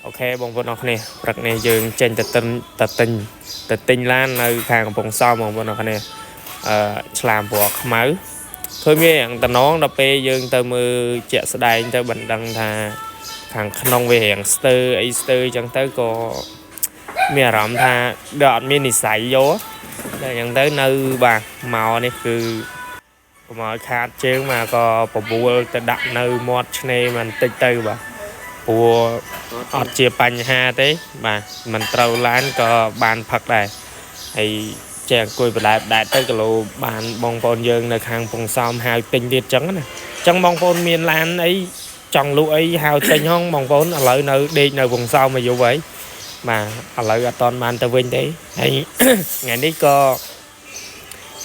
OK បងប្អូនអរគ្នាព្រឹកនេះយើងចេញទៅទិញទៅទិញទៅទិញឡាននៅខាងកំពង់សោមបងប្អូនអរគ្នាឆ្លាមពណ៌ខ្មៅឃើញវាយ៉ាងតំណងដល់ពេលយើងទៅមើលជាក់ស្ដែងទៅបណ្ដឹងថាខាងក្នុងវារៀងស្ទើអីស្ទើអញ្ចឹងទៅក៏មានអារម្មណ៍ថាដល់អត់មាននិស័យយកដល់អញ្ចឹងទៅនៅបាទមកនេះគឺកុំឲ្យខាតជើងមកក៏បបួលទៅដាក់នៅមាត់ឆ្នេរបន្តិចទៅបាទព្រោះ អត់ជាបញ្ហាទេបាទមិនត្រូវឡានក៏បានផឹកដែរហើយចេះអង្គុយបដែបដែតទៅគីឡូបានបងប្អូនយើងនៅខាងពងសោមហៅទិញទៀតចឹងណាចឹងបងប្អូនមានឡានអីចង់លក់អីហៅទិញហងបងប្អូនឥឡូវនៅដេកនៅពងសោមមួយយប់ហើយបាទឥឡូវអត់តន់បានទៅវិញទេហើយ ថ្ងៃនេះក៏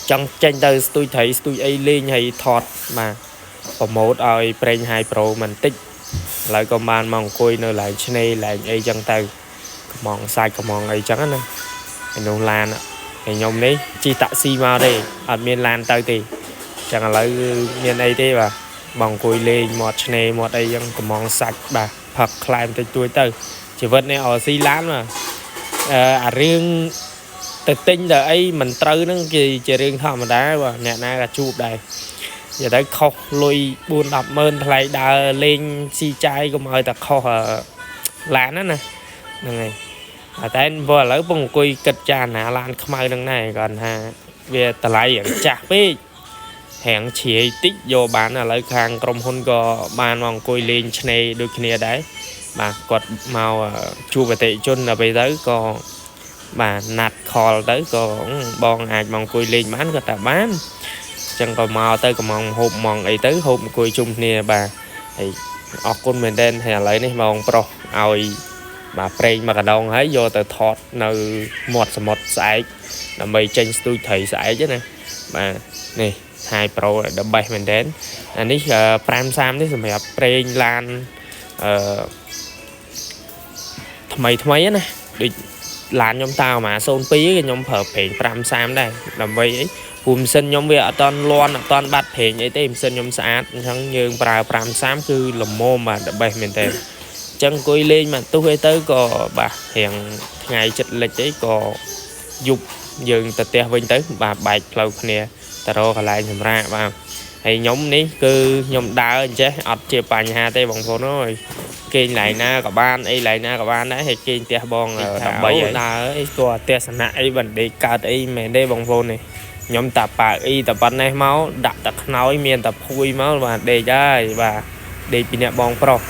ចង់ចេញទៅស្ទូចត្រីស្ទូចអីលេងហើយថតបាទ promote ឲ្យប្រេង High Pro បន្តិច ឥឡូវក៏បានមកអង្គុយនៅឡែងឆ្នេរឡែងអីចឹងទៅកំងសាច់កំងអីចឹងណាហើយនោះឡានហើយខ្ញុំនេះជិះតាក់ស៊ីមកទេអត់មានឡានទៅទេចឹងឥឡូវគឺមានអីទេបាទមកអង្គុយលេងមាត់ឆ្នេរមាត់អីចឹងកំងសាច់បាទផឹកខ្លែមតិចតួចទៅជីវិតនេះអស៊ីឡានបាទអារឿងទៅទិញទៅអីមិនត្រូវហ្នឹងគឺជារឿងធម្មតាបាទអ្នកណាក៏ជួបដែរ និយាយទៅខុសលុយ4 10ម៉ឺនថ្លៃដើរលេងស៊ីចាយកុំឲ្យតែខុសឡានណាណាហ្នឹងហើយតែព្រោះឥឡូវពងអង្គុយគិតចាណាឡានខ្មៅហ្នឹងដែរគាត់ថាវាតម្លៃរៀងចាស់ពេករាងជ្រាយតិចយកបានឥឡូវខាងក្រុមហ៊ុនក៏បានមកអង្គុយលេងឆ្នេរដូចគ្នាដែរបាទគាត់មកជួបអតិថិជនដល់ពេលទៅក៏បាទណាត់ខលទៅក៏បងអាចមកអង្គុយលេងបានគាត់ថាបាន ចឹងក៏មកទៅកំងហូបម៉ងអីទៅហូបអង្គុយជុំគ្នាបាទហើយអរគុណមែនទែនហើយឥឡូវនេះបងប្រុសឲ្យបាទប្រេងមកកដងហើយយកទៅថតនៅមាត់សមុទ្រស្អែកដើម្បីចេញស្ទូចត្រីស្អែកណាបាទនេះ High Pro the best មែនទែនអានេះ530នេះសម្រាប់ប្រេងឡានអឺថ្មីថ្មីណាដូចឡានខ្ញុំតើអា02ខ្ញុំប្រើប្រេង530ដែរដើម្បីអី ព្រោះម៉ាស៊ីនខ្ញុំវាអត់តន់លាន់អត់តន់បាត់ប្រេងអីទេម៉ាស៊ីនខ្ញុំស្អាតអញ្ចឹងយើងប្រើ530គឺល្មមបាទ the best មែនតើអញ្ចឹងអង្គុយលេងមកទុះអីទៅក៏បាទរៀងថ្ងៃចិត្តលិចអីក៏យប់យើងទៅផ្ទះវិញទៅបាទបែកផ្លូវគ្នាទៅរកកន្លែងសម្រាកបាទហើយខ្ញុំនេះគឺខ្ញុំដើរអញ្ចេះអត់ជាបញ្ហាទេបងប្អូនអើយគេងកន្លែងណាក៏បានអីកន្លែងណាក៏បានដែរហើយគេងផ្ទះបងដើម្បីដើរអីក៏ទស្សនៈអីបណ្ដេកកើតអីមែនទេបងប្អូននេះ ខ្ញុំតាប៉ាអ៊ីតែប៉ុណ្ណេះមកដាក់តែខ្នើយមានតែភួយមកបាទដេកហើយបាទដេកពីអ្នកបងប្រុសឥ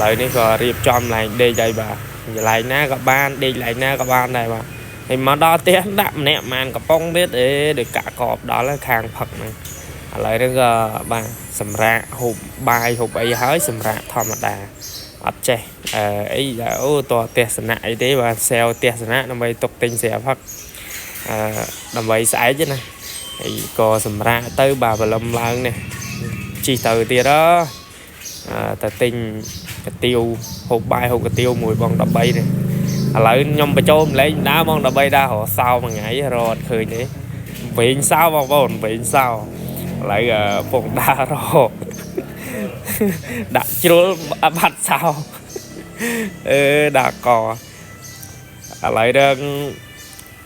ឡូវនេះក៏រៀបចំឡើងដេកហើយបាទកន្លែងណាក៏បានដេកកន្លែងណាក៏បានដែរបាទហើយមកដល់ផ្ទះដាក់ម្នាក់ប្រហែលកំប៉ុងទៀតអេដូចកាក់កបដល់ខាងផឹកហ្នឹងឥឡូវនេះក៏បាទសម្រាប់ហូបបាយហូបអីហើយសម្រាប់ធម្មតាអត់ចេះអីអូតទស្សនៈអីទេបាទសែវទស្សនៈដើម្បីទុកទិញស្រាផឹកអឺដើម្បីស្អែកណាហើយក៏សម្រាប់ទៅបាទបលឹមឡើងនេះជីទៅទៀតអឺទៅទិញកាទៀវហូបបាយហូបកាទៀវមួយបង13នេះឥឡូវខ្ញុំបញ្ចូលម្លេងដើរបង13ដើររកសោមួយថ្ងៃរកអត់ឃើញទេវិញសោបងប្អូនវិញសោឥឡូវពងដើររកដាក់ជ្រុលបាត់សោអឺដាក់កឥឡូវរឿង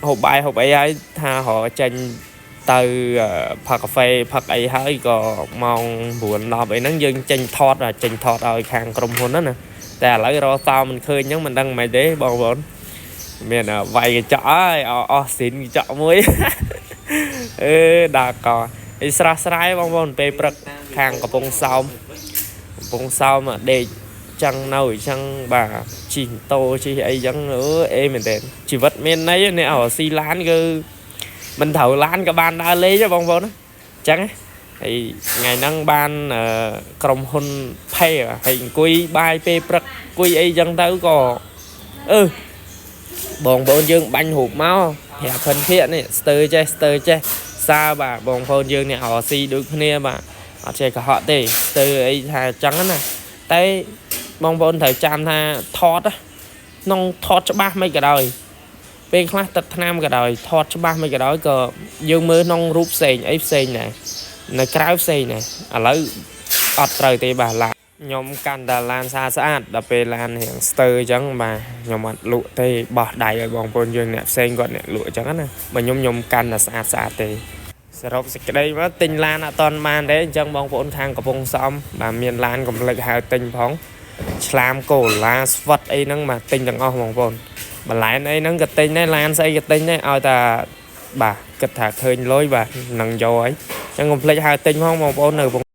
ហូបបាយហូបអីហើយថារកចេញទៅផឹកកាហ្វេផឹកអីហើយក៏ម៉ោង9 10អីហ្នឹងយើងចេញថតចេញថតឲ្យខាងក្រុមហ៊ុនហ្នឹងណាតែឥឡូវរកសោមិនឃើញហ្នឹងមិនដឹងមិនទេបងប្អូនមានវាយកញ្ចក់ហើយអស់ស៊ីនកញ្ចក់មួយអឺដាក់កអីស្រស់ស្រាយបងប្អូនពេលព្រឹកខាងកំពង់សោមកំពង់សោមដេកចឹងនៅអញ្ចឹងបាទជិះម៉ូតូជិះអីចឹងអឺអេមែនទេជីវិតមានន័យអ្នករកស៊ីឡានគឺមិនត្រូវឡានក៏បានដើរលេងដែរបងប្អូនណាអញ្ចឹងហើយថ្ងៃហ្នឹងបានក្រុមហ៊ុនផេហើយអង្គុយបាយពេលព្រឹកអង្គុយអីចឹងទៅក៏អឺបងប្អូនយើងបាញ់រូបមកប្រាប់ភិនភាកនេះស្ទើចេះស្ទើចេះសាបាទបងប្អូនយើងអ្នករកស៊ីដូចគ្នាបាទអត់ចេះកុហកទេស្ទើអីថាអញ្ចឹងណាតែបងប្អូនត្រូវចាំថាថតក្នុងថតច្បាស់មិនក៏ដោយពេលខ្លះទឹកថ្នាំក៏ដោយថតច្បាស់មិនក៏ដោយក៏យើងមើលក្នុងរូបផ្សេងអីផ្សេងដែរនៅក្រៅផ្សេងដែរឥឡូវអត់ត្រូវទេបាទឡា ខ្ញុំកាន់តែឡានស្អាតស្អាតដល់ពេលឡានរៀងស្ទើអញ្ចឹងបាទខ្ញុំអត់លក់ទេបោះដៃឲ្យបងប្អូនយើងអ្នកផ្សេងគាត់អ្នកលក់អញ្ចឹងណាបើខ្ញុំខ្ញុំកាន់តែស្អាតស្អាតទេសរុបសេចក្តីមកទិញឡានអត់តន់បានទេអញ្ចឹងបងប្អូនខាងកំពង់សោមបាទមានឡានកុំភ្លេចហៅទិញផងឆ្លាមកូឡាស្វិតអីហ្នឹងបាទទិញទាំងអស់បងប្អូនបន្លែនអីហ្នឹងក៏ទិញដែរឡានស្អីក៏ទិញដែរឲ្យតែបាទគិតថាឃើញលុយបាទនឹងយកហើយអញ្ចឹងកុំភ្លេចហៅទិញផងបងប្អូននៅកំពង់